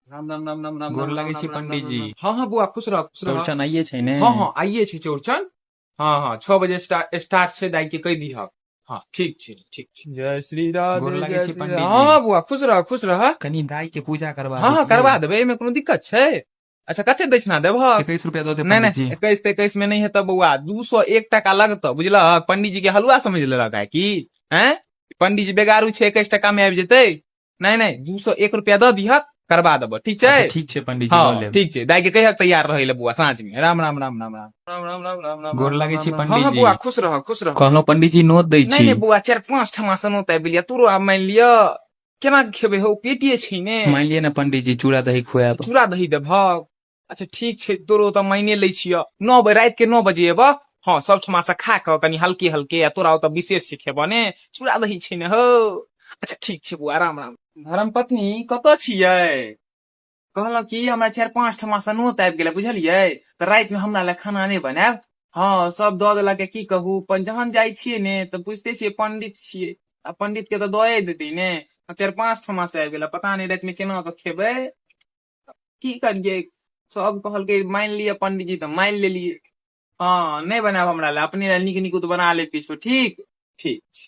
राम राम राम राम राम। गोर राम लागै राम छी राम राम पंडीजी। राम। हँ हँ बौआ, खुश रह, खुश रह। चौड़चन आइए छै ने? हँ हँ, आइए छै चौड़चन। हँ हँ, 6 बजे स्टार्ट छै, दाई के कहि दिहक। हँ, ठीक छै, ठीक छै। जय श्री राधे। गोर लागै जय छी श्री पंडीजी। हँ हँ बौआ, खुश रह, खुश रह। कनी दाई के पूजा करवा हँ हँ, देतियै। करवा देबै, एहिमे कोनो दिक्कत छै? अच्छा, कते दक्षिणा देबहक? 21 रुपया दऽ दे। नहि पंडीजी। नहि, 21 तऽ 21 मे नहि हेतऽ बौआ, 201 टका लगतऽ, बुझलहक? पंडीजी के हलुआ समझ लेलक है की? हैं, पंडीजी बेगारू छै, 21 टका मे आबि जेतै? नहि नहि, 201 रुपया दऽ दिहक, करवा देबऽ, ठीक छै? अच्छा, ठीक छै पंडीजी, लऽ हँ लेब। ठीक छै, दाई के कहियक तैयार रहै लए बौआ साँझ मे। राम राम राम राम राम राम राम राम राम राम। गोर राम लागै छी राम राम। हँ हँ पंडीजी। बौआ, खुश रह, खुश रह। कहलहुँ पंडीजी, नोत दै नहि छी। नहि बौआ, चारि पाँच ठमा से नोत आबि गेलियै तोरो। आब मानि लिअ, केना के खेबै हौ? पेटिए छै ने। मानि लिअ ने पंडीजी, चूड़ा दही खुआएब। चूड़ा दही देबहक? अच्छा, ठीक छै, तोरो तऽ माइने लै छियह। 9 बजे राति के, 9 बजे एबह। हँ, सब ठमा से खा कऽ कनि हल्के हल्के, आ तोरा ओतऽ विशेष से खेबह ने, चूड़ा दही छै ने हौ। अच्छा, ठीक छै बौआ, राम राम। धर्मपत्नी, कतऽ छियै? कहलहुँ कि हमरा चारि पाँच ठमा से नोत आबि गेलै, बुझलियै? तऽ रातिमे हमरा लए खाना नहि बनायब। हँ, सब दऽ देलक। की कहू, अपन जहन जाइ छियै ने तऽ बुझिते छियै, पंडित छियै आ पंडित के तऽ दए देतै ने। चारि पाँच ठमा से आबि गेलै, पता नहि रातिमे केना कऽ खेबै, की करियै। सब कहलकै मानि लिअ पंडीजी, तऽ मानि लेलियै। हँ, नहि बनायब हमरा लए, अपने लए नीक नीक बना लेब किछो। ठीक ठीक छै।